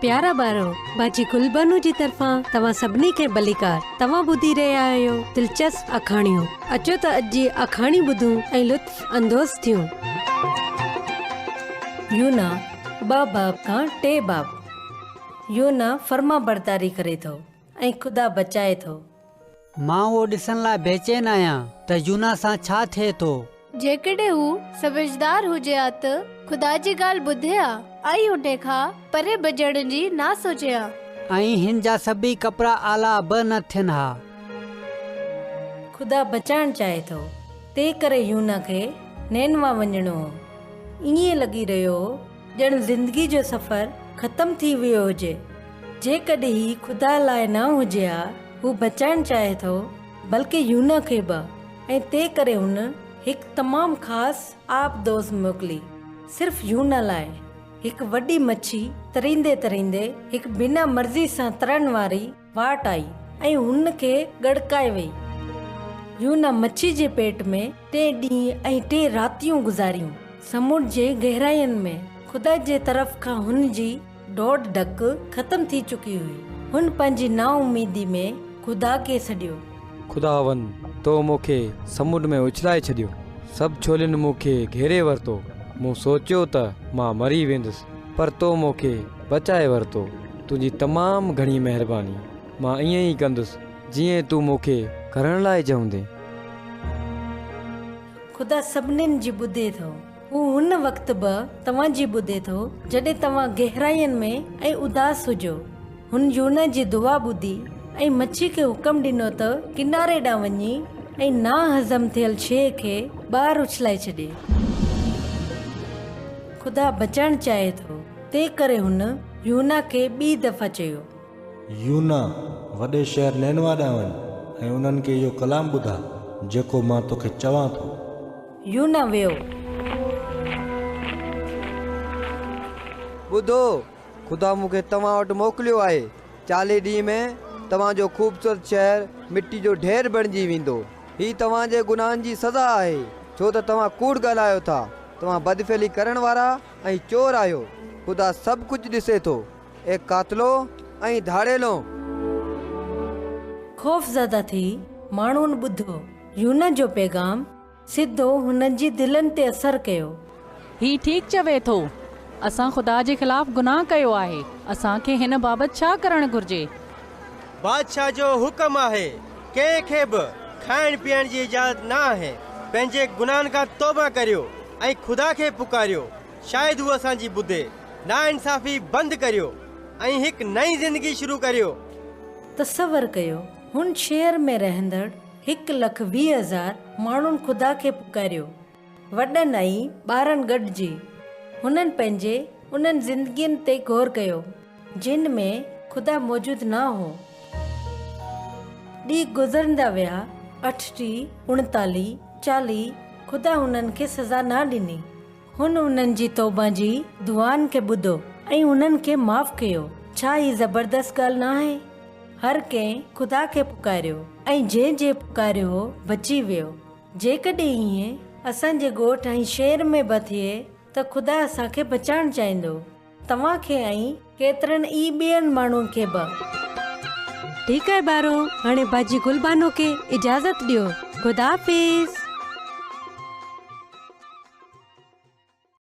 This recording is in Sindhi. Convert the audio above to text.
پيارا ٻارو، باجي گل بانو جي طرفان توهان سڀني کي ڀليڪار. توهان ٻڌي رهيا آهيو دلچسپ آکاڻيون. اچو ته اڄ جي آکاڻي ٻڌون ۽ لطف اندوز ٿيون. يونا ٻه باب کان ٽي باب. يونا فرمانبرداري ڪري ٿو ۽ خدا بچائي ٿو. مان اهو ڏسڻ لاء بيچين آهيان ته يونا سان ڇا ٿئي ٿو. جيڪڏهن هو سمجهدار هجي ها ته خدا جي ڳالهه ٻڌي ها ۽ انهي کان پري ڀڄڻ جي نه سوچي ها. ۽ هن جا سڀيئي ڪپڙا آلا به نه ٿين ها. خدا بچائڻ چاهي ٿو، تنهن ڪري يونا کي نينوا وڃڻو هو. ائين لڳي رهيو هو ڄڻ زندگي جو سفر ختم ٿي ويو هجي. جيڪڏهن هي خدا لاء نه هجي ها، هو بچائڻ چاهي ٿو، بلڪه يونا کي به. ۽ تنهن ڪري هن هڪ تمام خاص آبدوز موڪلي، صرف يونا لاء. هڪ وڏي مڇي تريندي تريندي هڪ بنا مرضي سان ترڻ واري واٽ آئي ۽ هن کي ڳڙڪائي وئي. يونا مڇي جي پيٽ ۾ ٽي ڏينهن ۽ ٽي راتيون گذاريون. سمنڊ جي گهراين ۾ خدا جي طرف کان هن جي ڊوڙ ڊڪ ختم ٿي چڪي هئي. هن پنهنجي نااميدي ۾ خدا کي سڏيو. خداوند، تو مون کي سمنڊ ۾ اڇلائي ڇڏيو. سڀ ڇولين مون کي گهيري ورتو. مون سوچيو ته مان مري ويندس، پر تو مون کي بچائي ورتو. تنهنجي تمام گهڻي مهرباني. مان ائين ئي ڪندس، جيئن تون مون کي ڪرڻ لاء چوندين. خدا سڀنين جي ٻڌي ٿو. هو هن وقت به توهان جي ٻڌي ٿو جڏهن توهان گهراين ۾ ۽ اداس هجو. هن يونا جي دعا ٻڌي ۽ مڇي کي حڪم ڏنو ته ڪناري ڏانهن وڃي ۽ ناهضم ٿيل شيء کي ٻاهر اڇلائي ڇڏي. خدا بچائڻ چاهي ٿو، تنهن ڪري هن يونا کي ٻي دفعا چيو. يونا، وڏي شهر نينوا ڏانهن وڃ ۽ انهن کي اهو ڪلام ٻڌاء، جيڪو مان توکي چوان ٿو. يونا ويو. ٻڌو، خدا مون کي توهان وٽ موڪليو آهي. چاليهه ڏينهن ۾ توهان جو خوبصورت شهر مٽي جو ڍير بڻجي ويندو. هي توهان جي گناهن جي سزا آهي، ڇو ته توهان ڪوڙ ڳالهايو ٿا. توهان بدفعلي ڪرڻ وارا ۽ چور آهيو. خدا سڀ ڪجهه ڏسي ٿو. اي قاتلو ۽ ڌاڙيلو! خوفزده ٿي ماڻهن ٻڌو. يونا جو پيغام سڌو هنن جي دلن تي اثر ڪيو. هي ٺيڪ چوي ٿو. اسان خدا جي خلاف گناهه ڪيو آهي. اسان کي هن بابت ڇا ڪرڻ گهرجي؟ بادشاهه جو حڪم آهي، ڪنهن کي به کائڻ پيئڻ جي اجازت نه آهي. پنهنجي گناهن کان توبه ڪريو ۽ خدا کي پڪاريو. شايد هو اسان جي ٻڌي. ناانصافي بند ڪريو ۽ هڪ نئين زندگي شروع ڪريو. تصور ڪيو، هن شهر ۾ رهندڙ 1,20,000 ماڻهن خدا کي پڪاريو، وڏن ۽ ٻارن گڏجي. هنن پنهنجي انهن زندگين تي غور ڪيو، جن ۾ خدا موجود نه هو. ڏينهن گذرندا ويا، 38، 39، 40، خدا هنن کي سزا نه ڏني. هن انهن جي توبه جي دعائن کي ٻڌو ۽ انهن کي معاف ڪيو. ڇا هي زبردست ڳالهه نه آهي؟ هر ڪنهن خدا کي پڪاريو ۽ جنهن جنهن پڪاريو هو بچي ويو. جيڪڏهن ائين اسان جي ڳوٺ ۽ شهر ۾ به ٿئي ته خدا اسان کي بچائڻ چاهيندو. توهان کي ۽ ڪيترن ئي ٻين ماڻهن کي به. ٺيڪ آهي ٻارو، هاڻي باجي گل بانو کي اجازت ڏيو. خدا حافظ.